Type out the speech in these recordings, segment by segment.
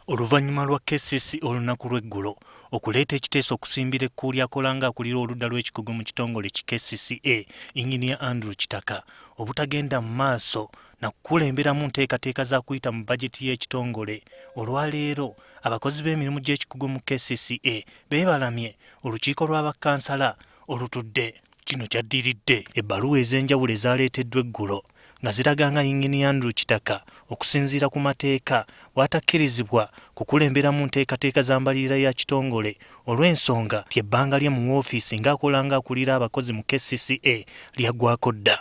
Oluvannyuma lwa KCC olunaku lw'eggulo okuleeta ekiteeso okusimbira ekkuuli akola ng'akulira oludda lw'ekikugu mu kitongole ki KCCA, Yinginiya Andrew Kitaka, obutagenda mu maaso na kukulemberamu nteekateeka za kuyita mu bajeti y'ekitongole, olwaleero abakozi b'emirimu gy'ekikugu mu KCCA beebalamye olukiiko lwa bakkansala olutudde. Kino kyaddiridde ebbaluwa ez'enjawulo ezaaleeteddwa eggulo nga ziraga nga Yinginiya Andrew Kitaka okusinziira ku mateeka bw'atakkirizibwa kukulemberamu nteekateeka za mbalirira ya kitongole olw'ensonga nti ebbanga lye mu woofiisi ng'akola ng'akulira abakozi mu KCCA lyaggwako dda.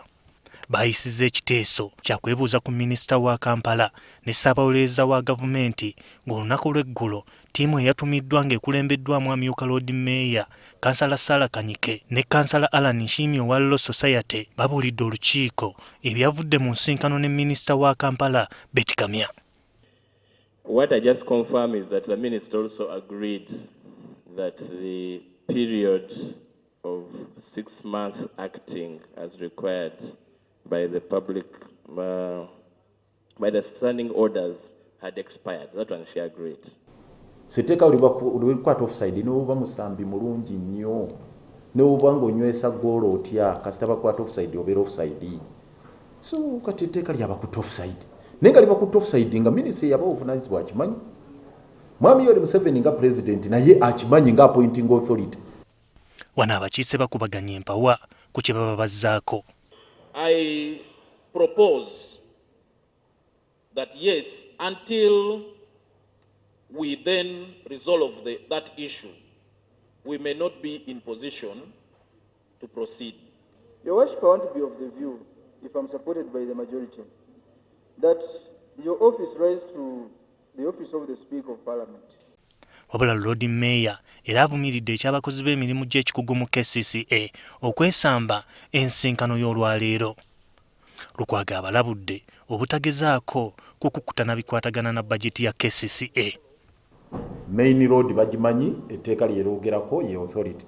Baayisizza ekiteeso kya kwebuuza ku minisita wa Kampala ne ssaabawolereza wa gavumenti ng'olunaku lw'eggulo ttiimu eyatumiddwa ng'ekulembeddwamu amyuka Loodi Meeya, Kansala Sarah Kanyike ne Kansala Allan Nshimye owa Law Society babuulidde olukiiko ebyavudde mu nsinkano ne minisita wa Kampala Beti Kamya. What I just confirm is that the minister also agreed that the period of 6 month acting as required by the public, by the standing orders had expired. That one she agreed. So etteeka likwata offside, n'oba musambi mulungi nnyo, n'oba ng'onywesa goolo otya, kasita bakwata offside obeera offside. So kati etteeka lyabakutte offside, naye nga libakutte offside nga minisita eyaba obuvunanyizibwa akimanyi, Mwami Yoweri Museveni nga president naye akimanyi nga appointing authority. Wano abakiise bakubaganya empawa ku kye baba bazzaako. I propose that yes, until we then resolve that issue, we may not be in position to proceed. Your Worship, I want to be of the view, if I'm supported by the majority, that your office rise to the office of the Speaker of Parliament. Wabula Loodi Meeya era avumiridde eky'abakozi b'emirimu gy'ekikugu mu KCCA okwesamba ensinkano y'olwaleero. Lukwago abalabudde obutagezaako kukukutana bikwatagana na bajeti ya KCCA. Main road bagimanyi, etteeka lyeroogerako ye authority,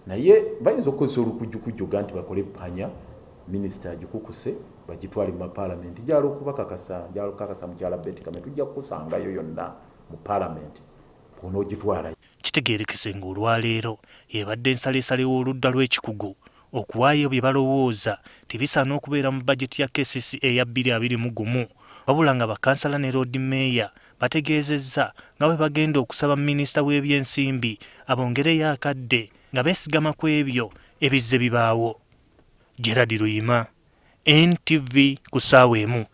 naye bayinza okukozesa olukujjukujjuga nti bakole panya, minisita agikukuse bagitwale mu mapaalamenti. Njala okubakakasa, njala okukakasa mukyala Beti Kamya, tujja kukusangayo yonna mu paalamenti bw'onoogitwala. Kitegeerekese ng'olwaleero ebadde ensaleesale w'oludda lw'ekikugu okuwaayo bye balowooza tebisaana okubeera mu bajeti ya KCCA eya 2021, wabula nga bakansala ne Loodi Meeya bategeezezza nga bwe bagenda okusaba minisita w'ebyensimbi abongereyo akadde nga beesigama ku ebyo ebizze bibaawo. Gerard Luyima, NTV, ku ssaawa 1.